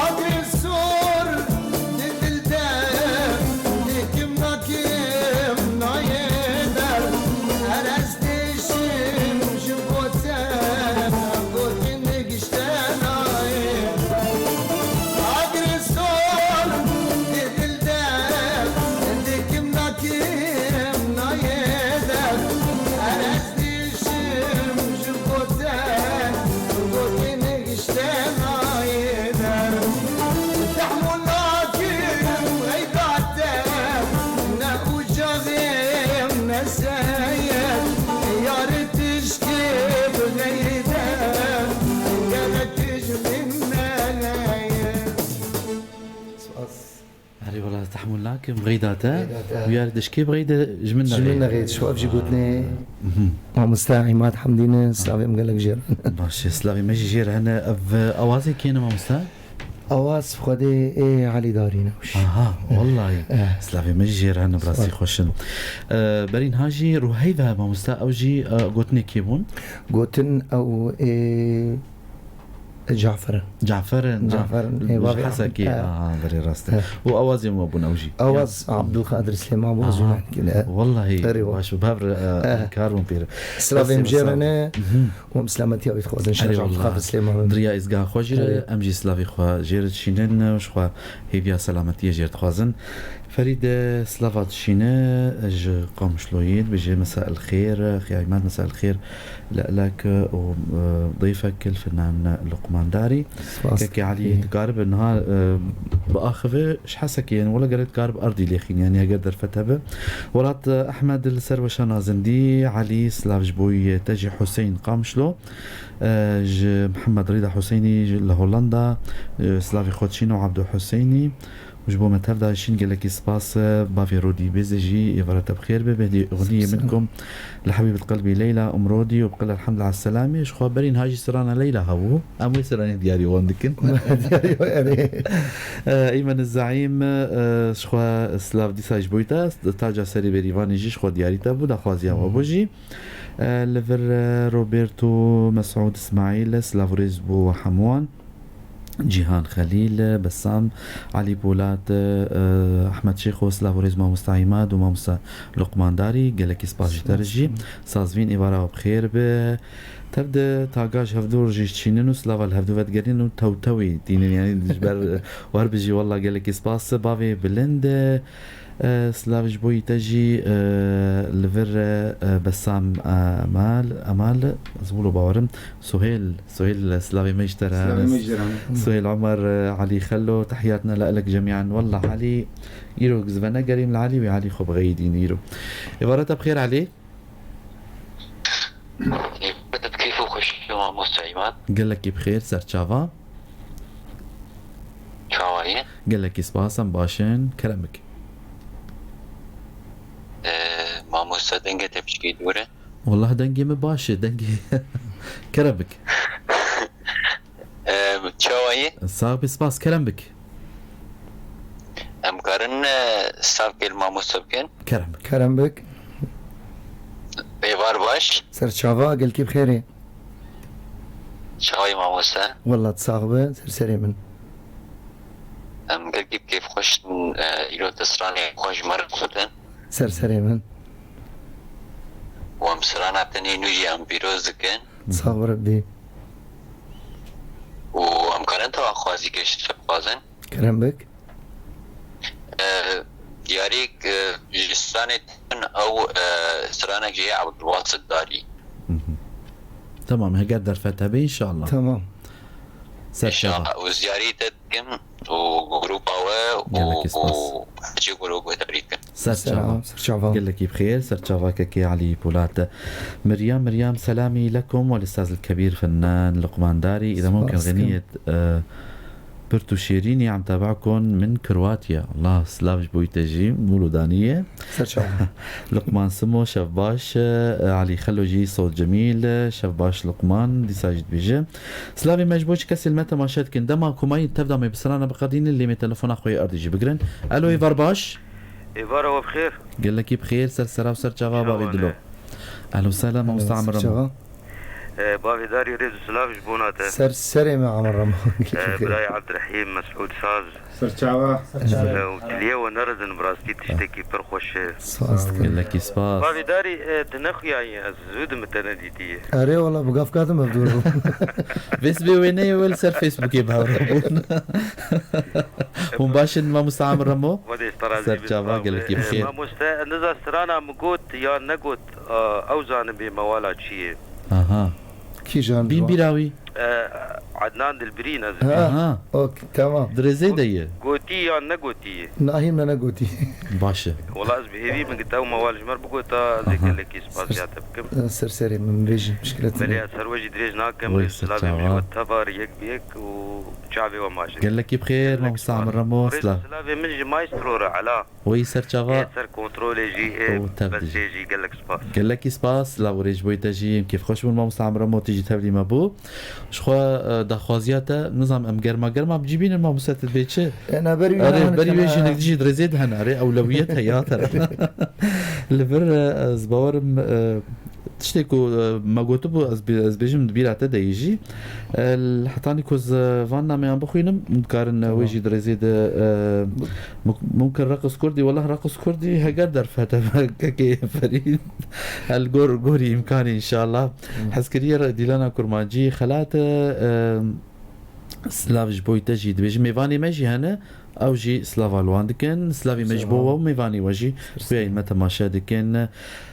Agir sor di dil de, dikim nakim nayê der. Her ez dişim ji bo te, gotin gişte nayê. Agir sor di dil de, dikim nakim nayê der. Her ez dişim ji bo te, gotin gişte nayê der. Tehmûl nakim qeyda te, ne ocaxim, ne seyed, yarê tişkê bi qeyde, gerek tij min nexeyed. Erê wela, tehmûl nakim, qeyda te. Qeyda te. Û yar dişkê bi qeyde ji min nexeyde. Ji min nexeyde, ji xwe ev jî gotinê mamoste Îmad Hemdî ne, silavê min gelek jê re. Baş e, silavê me jî jê re hene. Ev, e, awazê kê ne mamoste? Awaz xwedê ê Elî Darî ne wişî. Aha, wellahî. Eh. Silavê me jî jê re hene, bi rastî xweş in. E, berî niha jî Ruheyve mamoste, ew jî, e, gotinê kê bûn? Gotin ew ê Cafer in. Cafer in, ha. Cafer in. Ê, bavê Hesekê, Abdul-, ha, ha, berê rast e. He. Û awazê me bûn ew jî. Awaz Abdulkadir Silêman bû, aha, zû me kine. Wellahî, baş bû, bi hev re, e, kar bûn pê re. Silavê min jê re ne. Mhm. Û em silametiya wî dixwazin. Erê Şaş wallah. Abdulkadir Silêman. Di riya êzgeha xwe jî re, erê, em jî silavê xwe jê re dişînin, ji xwe hêviya selametiyê jê re dixwazin. Ferîde, slava dişîne ji Qamişloyê, dibêje: "Mesa el xêr, Xiyayî Mad, mesa el xêr li elek û, e, dêfek, el fenan Luqman Darî." Spas. Kekê Elî, dikaribe niha, e, biaxive, ji hesekê, yani, wela gerek dikaribe erdî lêxîn, yani, heger derfet hebe. Welat, e, Ehmed, li ser weşana zindî, Elî, slav ji bo te jî, Huseyîn Qamişlo, e, ji Mihemed Rîda Huseynî ji, li Hollanda, e, slavê xwe dişîne û Ebdo Huseynî. Ji bo me tev de şîn, gelekî spas. Bavê Rodî Bêze jî êvara te bi xêr be. Behdî Xwedî yê min kom li hebîbet qelbî Leyla, um Rodî û bi qil elhamdulillah selamê. Ji xwe berî niha jî strana Leyla hebû. Em wê stranê diyarî wan dikin. Diyarî wan, erê. Eh, Eymen Zeîm, eh, ji xwe slav dîsa ji bo te. Taca serê Bêrîvanê jî ji xwe diyarî te bû. Daxwaziya we bû jî. Eh, li vir, eh, Roberto, Mesûd, Îsmaîl, slav û rêz bo hemû wan. Cîhan Xelîl, Besam, Elî Polat, e, Ehmed Şêxo, silav û rêz mamosta Îmad û mamosta Luqman Darî, gelekî spas ji te re jî. Sazvîn, êvara we bi xêr be. Tev de taga ji hevdû re jî çînin û silava li hevdû vedigerîn û tewtewê tînin, yanî ji ber, e, wer bijî, wela gelekî spas. Bavê Bilind, e, silav ji bo te jî, e, li vir, e, Besam, e, Emal, Emal, ez wilo bawerim, Suhêl, Suhêl, silavê me ji te re. Silavê me ji te re. Suhêl Omer, Elî Xelo, tehiyatina li elek cemîan. Wallah Elî, îro ez venegerîm li Elî, wê Elî xwe bixeyidîne îro. Êvara te bi xêr Elî. Êvara te bi keyf û xweşî mamoste Îmad. Gelekî bi xêr, serçava. Çawa yî? Gelekî spas, em baş in. Kerem bike. Ee, mamoste dengê te piçkî dûr e. Wallah dengê min baş e, dengê kerem bike. Em, çawa yî? Sax bî, spas, kerem bike. Em karin, e, stavkê li mamoste bikin? Kerem bike. Kerem bike. Êvar baş. Serçava, gelkî bi xêrê. Çawa yî mamoste? Wallah sax be, ser serê min. Em gelkî bi kêfxweş in, e, îro te stranê xwe ji me re xwedin. Ser serê min. Û em strana te nê nû jî em pîroz dikin. Sax be Rebbî. Û em karin te axwazî ke ji te bixwazin? Kerem bike. E, diyarîk, e, ji stranê te min ew, e, stranek ji Ebdulbasit Darî. Mhm. Tamam, heger derfet hebe înşallah. Tamam. Serçava. Înşallah. Û ziyarî te dikim û grupa we û, Gelekî spas. Û hecî grup guhdarî dikim. Serçava. Selam, serçava. Gelekî bi xêr, serçava kekê Elî Polat. Miryam, Miryam, selamî lekum, wal ustaz el kebîr fennan Luqman Darî. Îda mumkin, spas dikim, xeniyet, e, pirt û şêrînî, em tabi'kun min Kroatya. Allah, silav ji bo te jî, mûl û danî ye. Serçava. Luqman Simo, şev baş, e, Elî Xelo jî, sewt cemîl, e, şev baş Luqman, dîsa jî dibêje. Silavê me ji bo çi kesê li me temaşe dikin. Dema ku me yî tev de me bi strana biqedînin, lê me telefona xwe yê erdî jî bigirin. Elo, êvar baş. Êvara we bi xêr. Gelekî bi xêr, ser sera û ser çava bavê dilo. Elo, selam, mamosta Amir Remo. Çava? E, bavê Darî, rêz û silav ji bona te. Ser serê me Amir Remo. E, birayê Ebdirehîm, Mesûd Saz. Serçava. E, û diliyê we nerizin, bi rastî tiştekî pir xweş e. Spas dikim. Gelekî spas. Bavê Darî, e, tu nexuyayî, ez zû di min te nedîtiye. Erê wala, bi gav katim ev dûr bû. Vê sibê wêneyê we li ser Facebookê bi hev re bûn. Hûn baş in, mamosta Amir Remo? Xwedê te razî be. Serçava, gelekî bi xêr. E, mamoste, ez niza strana min got ya negot, e, ew zanin bê mewala çi ye. Aha. Kîjan? Bîn bîra wî. E, Adnan Dilbirî, ne? Ha, aha. Ok, tamam. Di rêzê de ye. Gotî yan negotî? Nahî, me negotî. Baş e. Wala ez bi hêvî min gita û mewal ji me re bigota, ez ê gelekî spasiya te bikim. Ser serê min, bêjin, mişkilet. Belê, ez ser we jî dirêj nakim, silavê min ji we teva re yek bi yek û çavê we maşin. Gelekî bi xêr, mamosta Amir Remo, silav. Silavê min ji maestro re, Ela. Wê serçava. Ê ser kontrolê jî, ê û tev de jî. Jî gelek spas. Gelekî spas, silav û rêz ji bo te jî, em kêfxweş bûn, mamosta Amir Remo, tu jî tevlî me bû. Ji xwe, e, daxwaziya te, nizam em germa germa bi cî bînin, mamoste, tu dibê çi? Erê, berî wê jî hinek dijî di rêzê de hene, erê, ewlewiyet heye ya te re. Li vir, e, ez bawerim, e, tiştê ku, e, me gotibû, ez bê-, ez bêjim di bîra te de yî jî. E, l-, hetanî ku ez, e, van nameyan bixwînim, hûn dikarin, e, wê jî di rêzê de, e, muk-, mumkin reqs kurdî, weleh reqs kurdî heger derfete me kekê Ferîd. El gor, gorî îmkanî înşallah. Hı. Hezkiriyê re dîlana kurmancî xelat e, e, silav ji bo te jî dibêjim. Mêvanê me jî hene, Ew jî slava li wan dikin. Slavî me ji bo we û mêvanî we jî, xuya yên me temaşe dikin.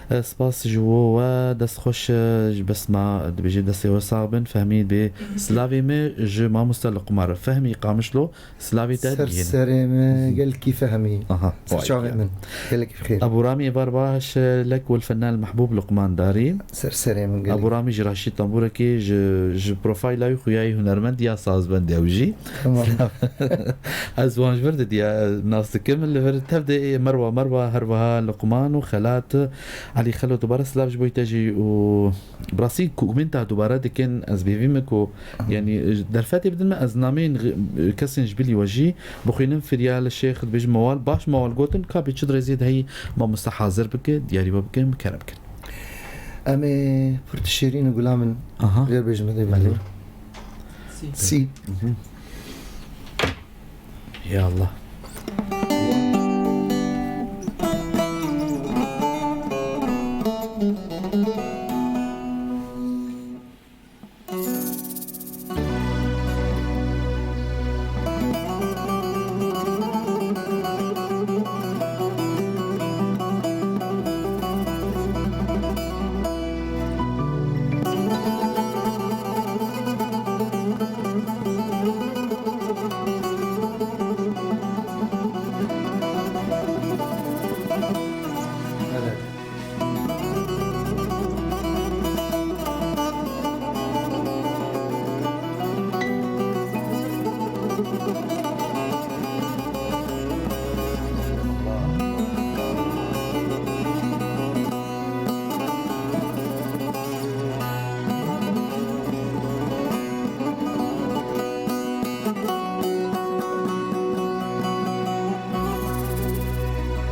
E, spas ji bo we, dest xweş, e, ji besma dibêje destê we sax bin. Fehmî bê slavê me ji mamoste Luqman re. Fehmî Qamişlo, slavê te Ser digihîne. Serê me gelkî Fehmî. Aha, Ser vay çavê ya. Min. Gelekî xêr. Ebû Ramî êvar baş, e, lek wel fenal mehbûb Luqman Darî. Ser serê min gelek. Ebû Ramî ji raşî tambûrekê, ji, ji profayla wî xuyayî hunermend ya sazbend ew jî. Tamam. Ez wan ji vir didiya, nas dikim, li vir tev de ê Merwa, Merwa, her wiha Luqman û Xelat, Elî Xelo, dubare silav ji bo te jî û bi rastî ku min ta dubare dikin, ez bêvî me ku, yanî, derfetê bidin me, ez nameyên xi-, kesên ji bilî we jî bixwînim, firya li şêx dibêjim mewal, baş mewal gotin, ka bê çi dirêzê de heyî mamoste hazir bike, diyarî we bikin, kerem bikin. Em ê pir tu şêrîn û gula min Aha. Vêr bêjim, hidê Belê. Belê. Sî. Sî. Mhm. Ya Allah.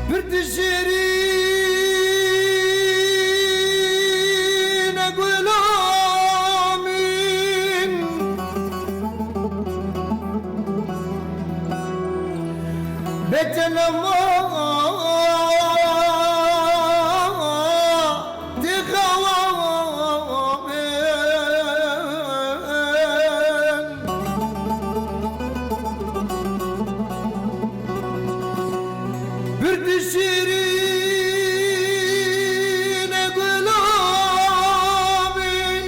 Pir tu şêrîn e gula min. Bê te nema tê xewa min. Pir tu şêrîn e gula min.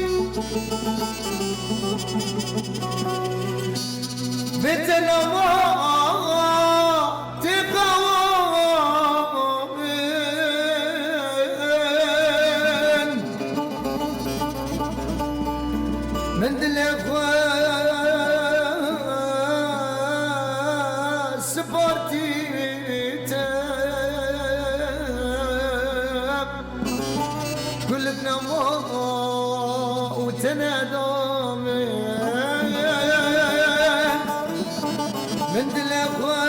Bê te nema tê xewa min. Min dilê xwe spartî te. Kulik nema û tene dame. Min dilê xwe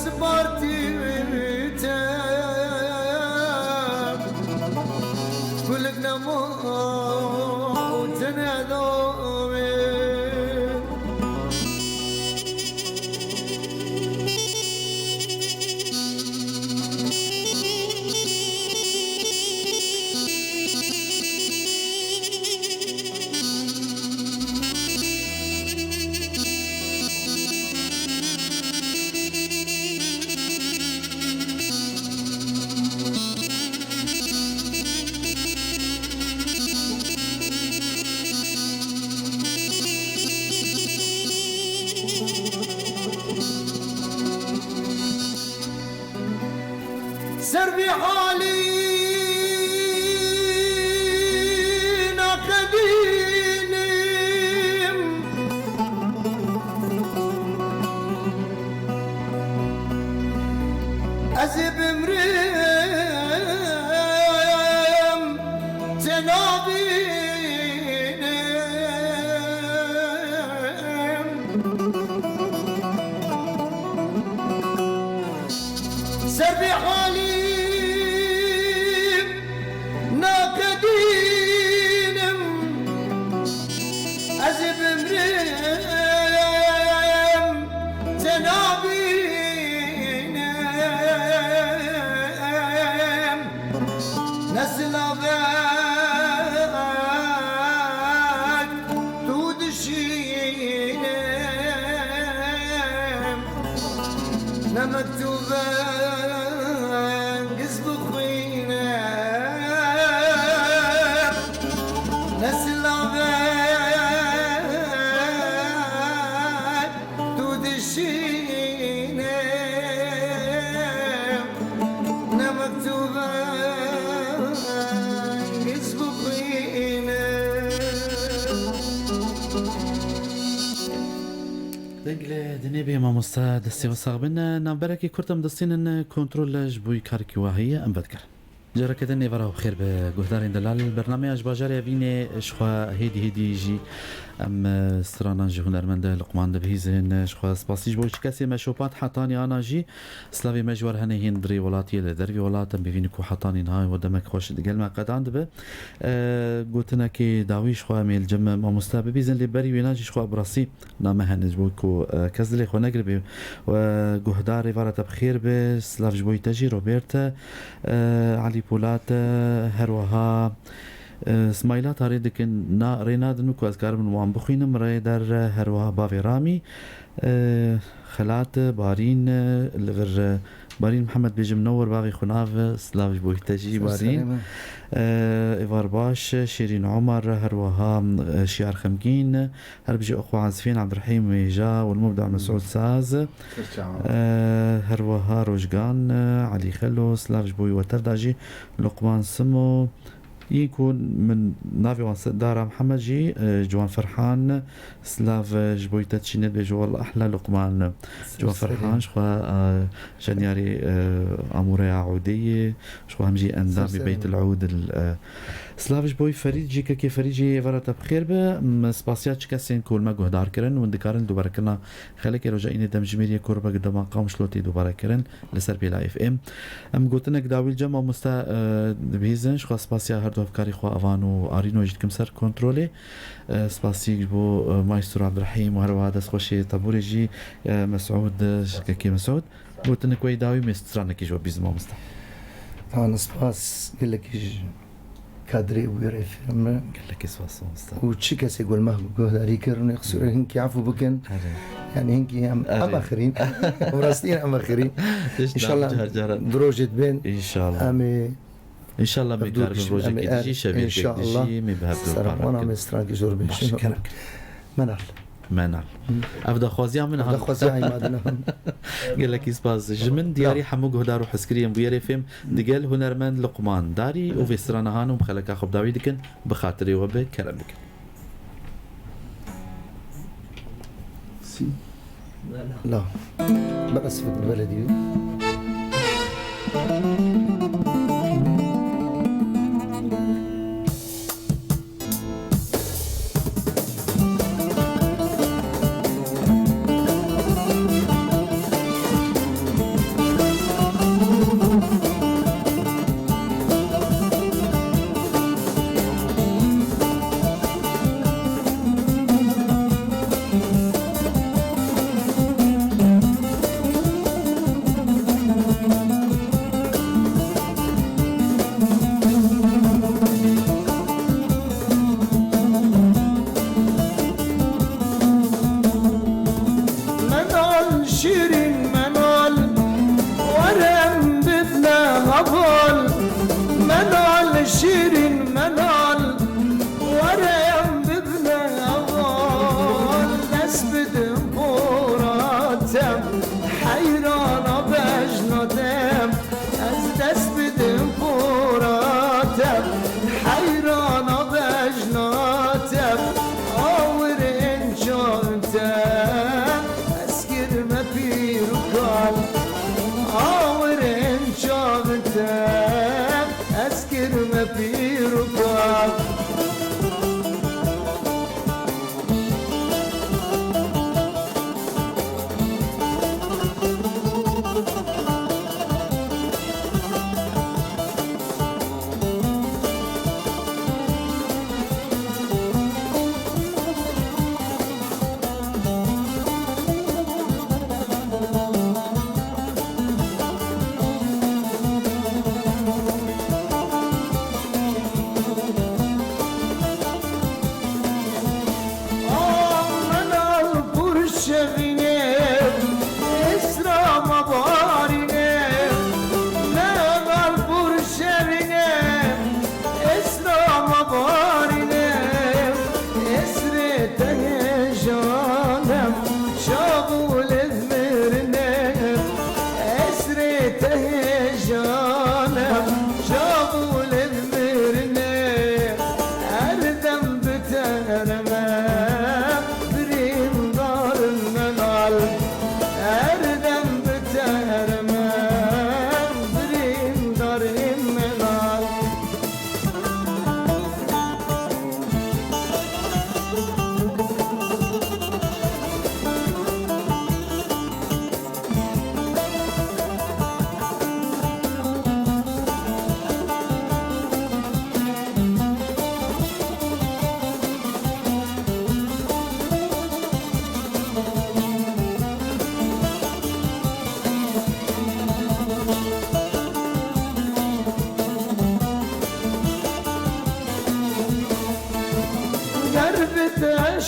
spartî te. Kulik nema û tene dame. Ser vî halî naqedînim. Ez ê bimrim, te nabînim. Ser vî halî naqedînim. Ez ê bimrim, te nabînim. Ne silavek tu dişîne. Tu vengiz bixwîne, ne silavek tu dişîne, ne mektûbek giz bixwîne. Dengê dinê bê mamoste, destê we sax bin. Navberekî kurt em distînin kontrol ji bo karekî wahiyê em vedikirin. Careke din êvara xêr bi guhdarên delal. Bernameya ji bajarê Evînê ji xwe hêdî hêdî jî em, e, stranan ji hunermend Luqman dibihîzin. Ji xwe spasî ji bo çi kesê me şopand hetanî ana jî slavê me ji we re hene hîn di rê welatiyê li dervî welat em bivînin ku hetanî niha we demek xweş digel me qedan dibe. E, gotinekê dawî ji xwe em ê li cem mamoste bibîzin lê berî wêna jî ji xwe bi rastî name hene ji bo ku, e, kes dilê xwe negiribê. We guhdar êvara te bi xêr be, silav ji bo te jî Robert, e, Elî Polat, e, her wiha, e, Smaîla tarê dikin, na, rê nadin min ku ez karim wan bixwînim, rê der, e, her wiha bavê Ramî, e, Xelat, e, Barîn, e, li vir, e, Barîn Mihemed bêjim newir bavê xwe nav, e, silav ji bo te jî Barîn. Serserê me. E, êvar baş, e, Şêrîn Omar, her wiha, e, Şiyar Xemgîn, Her bijî Oxwa Ezfîn, Ebdurehîm Wêja, Wilmubda Mesûd Saz, Sirçe. Eee, her wiha Rojgan, Elî Xelo, silav ji bo wî we tev da jî, Luqman Simo, yên ku min navê wan se-, Dara Mihemed jî, eee, Ciwan Ferhan, silav, eee, ji bo te çî nedibêje, walla ehla Luqman. Ciwan Sirçe. Ferhan, ji xwe, eee, jenyarê, eee, Amûreya Ûdê ye, ji xwe hem jî endamê Sirçe. Beytil Ûd, eee, Silav ji bo Ferîd jî, kekê Ferîd jî êvara te bi xêr be. Em spasiya çi kesên ku li me guhdar kirin, hûn dikarin li dubarekirina xelekê roja înê demjimêriyê ku ribek dema qam şlotê dubare kirin li ser Pêla F M. Em gotinek dawî li cem mamoste, e, dibihîzin. Ji xwe spasiya her du hevkarî xwe Avan û Arîno jî dikim ser kontrolê. E, spasî ji bo, e, Maestro Abdurehîm û her wiha destxweşê tebûrê jî, e, Mesûd, e, kekê Mesûd. Gotinek wê dawî me stranekî ji we bîzin mamoste. Tan spas gelekî ji kadrê û wêrê fîlm. Gelekî spas mamoste. Û çi kesê ku li me guhdarî kirin, qisûrê hinkî efû bikin. Erê. Yani hinkî em, Erê. Em axirîn. Û rastî em axirîn. Tişt İnşallah car car. Di rojê dibên. İnşallah. Em ê İnşallah me hevdû kar bin tişt, rojekê em ê dijî, er, şevê inşallah. Dijî, me bi hevdû Sera wana me strankî zor bêjin. Baş, kerem. Menal. Menal. Ev daxwaziya min Ev daxwaziya hema din e. Gelekî spas. Ji min diyarî hemû guhdar û hizkiriyên bûyerê fêm digel hunermend Luqman Darî û vê strana han û bi xeleka xwe bi dawî dikin, bi xatirê we bi kerem bikin. La. Bela sifet belediye. Menal şîrîn menal, werem bibne heval. Menal şîrîn menal, werem bibne heval. Dest bidim pora te, heyrana bejna te. Ez dest bidim pora te, heyrana bejna te. Awirên çav te, ez kirme pîr û kal. Awirên çav te, ez kir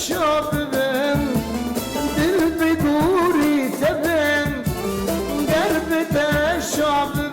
Şa bibim, dil bi gorî te bim, ger bi te şa